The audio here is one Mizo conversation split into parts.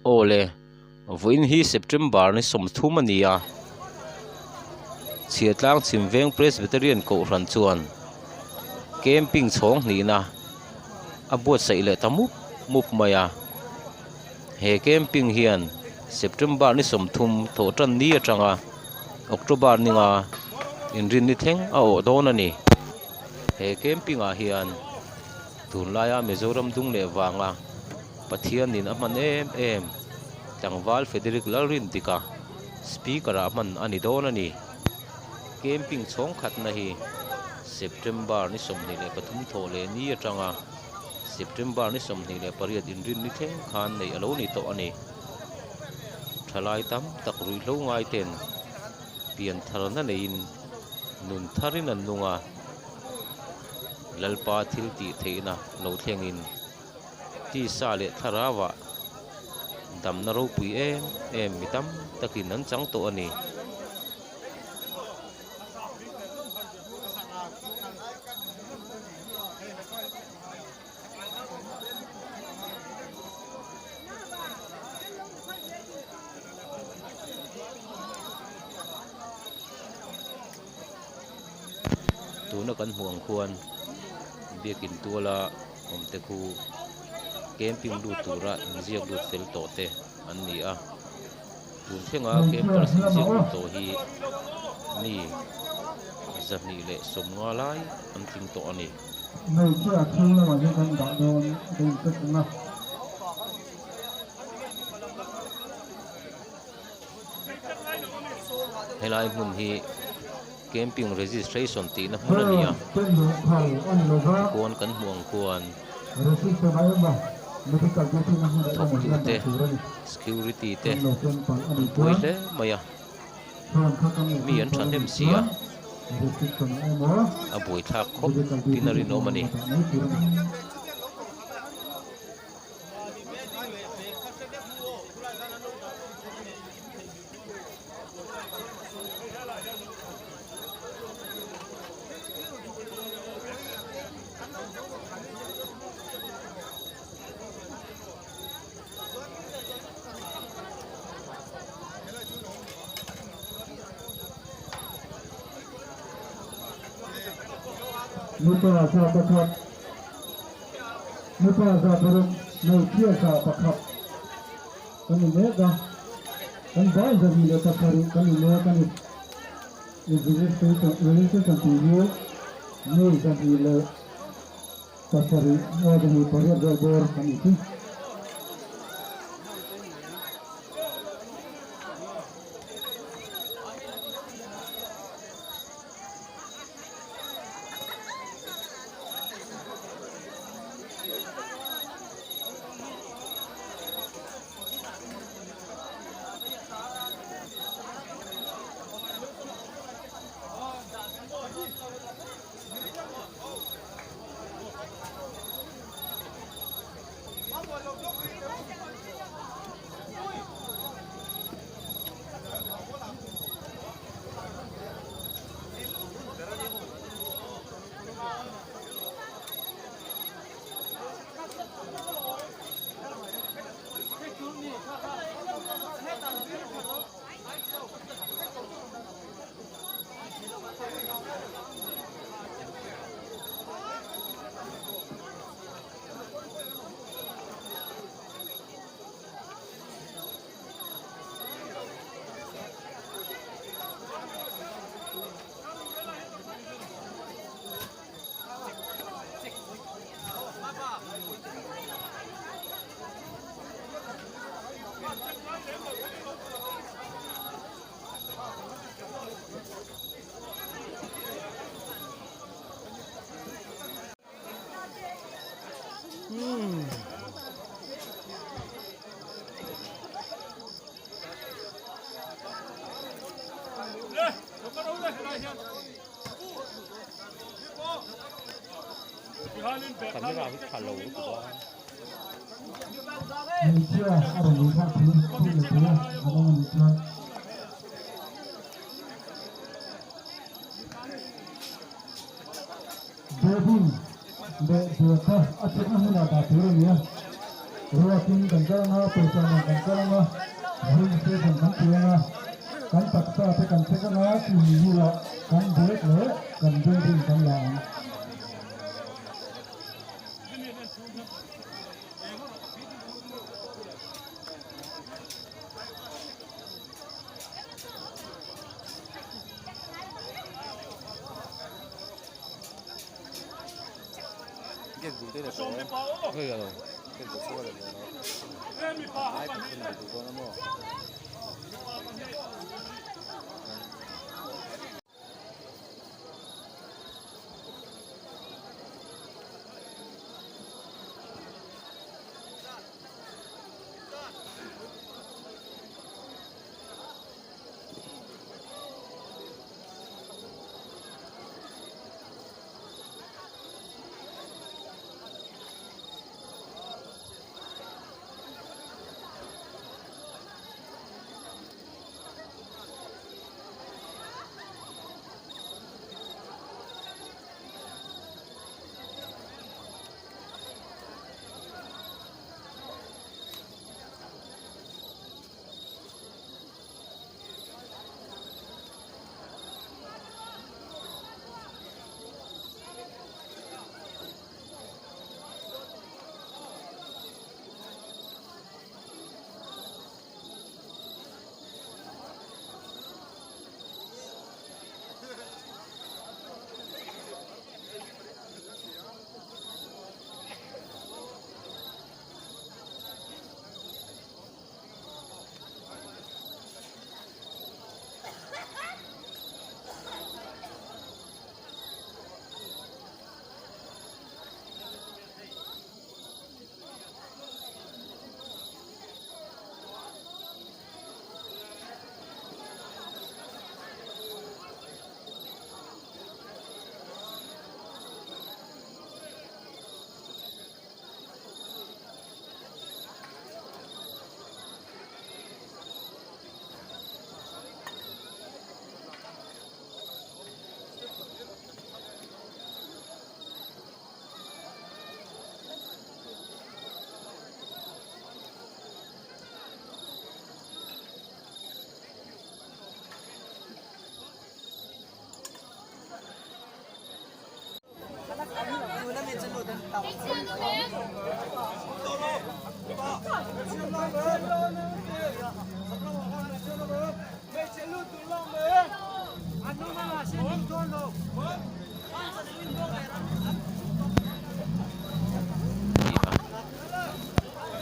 Aw le, vawiin hi September ni 30 a ni a, Chhiatlang Chhimveng Presbyterian Kohhran chuan camping chhawng hnihna a buatsaih leh ta mup mup mai a. He camping hian September ni 30 thawh tan ni atanga October ninga inrinni thleng a awh dawn a ni. He camping ah hian tunlaia Mizoram dung leh vanga Pathianin a hman em em tlangval Frederick Lalrindika speaker ah hman a ni dawn a ni. Camping chhawng khatna hi September ni 23 thawh leh ni atanga September ni 28 inrinni thleng khan neih a lo ni tawh a ni. Thalai tam tak ruihhlo ngai ten pian tharna neiin nun tharin an nung a, Lalpa thil tih theihna lo thlengin tisa leh thlarauah damna ropui em em mi tam takin an chang tawh a ni. Tuna kan hmuh ang khuan biakin tuala awm te khu camping lut tura inziak lut fel tawh te an ni a tun thlenga campers inziak lut tawh hi mi 250 lai an tling tawh a ni. Hmeichhia chhung lamah hian kan dah dawn a ka incheck ang a. Helai hmun hi camping registration tihna hmun a ni a tikhuan kan hmuh ang khuan thawktute security te an buai hle mai a mi an thahnem si a a buaithlak khawp tin a rinawm a ni. Mipa 100, mipa 600, hmeichhia 100 kan ni mek a, kan vai 207 kan ni mek a ni. Registration tih hi mi 207 nge 208 vel bawr kan ni chu. Camera hi tha lo lutuk a. Hmeichhia a rawn luh kha thil thil leh thei a, an awm a nih chuan. Bedding leh duata a chekna hmunah dah tur a ni a. Ruatin kan kal anga, pawisa nen kan kal anga, registration kan ti anga, kan taksa te kan check anga, chumi hnuah kan bag leh kan building kan la ang.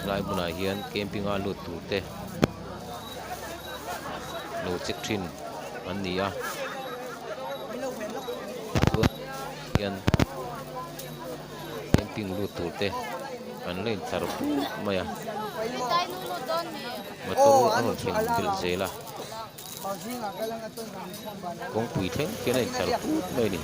Helai hmunah hian camping a lut tur te lo check thin an ni a chuan hian camping lut tur te an la intlar puk mai a motor a rawn thleng belh zel a kawngpui thleng khian a intlar put mai a ni.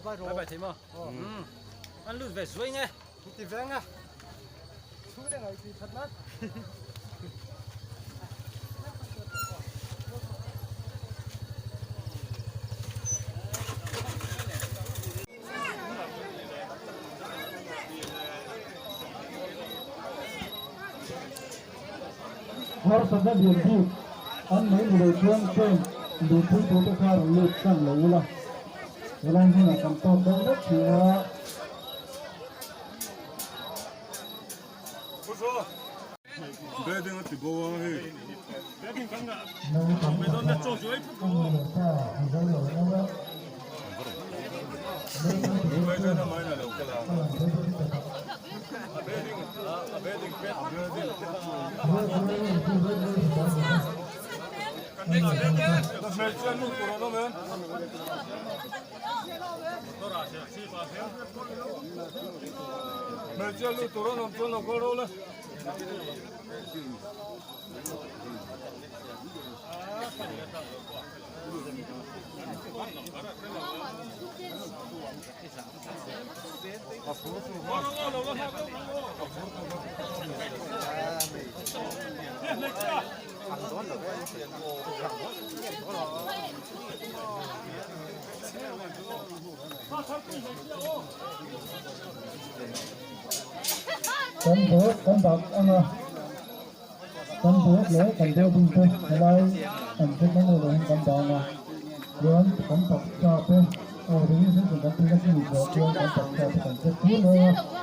Bye bye thei maw? Umm. An lut ve zuai nge. Ti ve nga. Chhu de ngai ti that na. Harsatna lian bik an mai ni lo chuan train luhpui tur te kha rawn lut tlang lo ula, helai hmunah kan tawk deuh vek thin a. Naupang pakhat a nu leh pa Mizo lo no a, naupang te chuan a lang phei bawk tak a. Kan bag kan dak ang a, kan bag leh kan building te helai an check ang erawh hian kan dah ang a, chuan kan taksa te aw ringin kan tih na chi zawh chuan kan taksa te kan check fur mai ang a.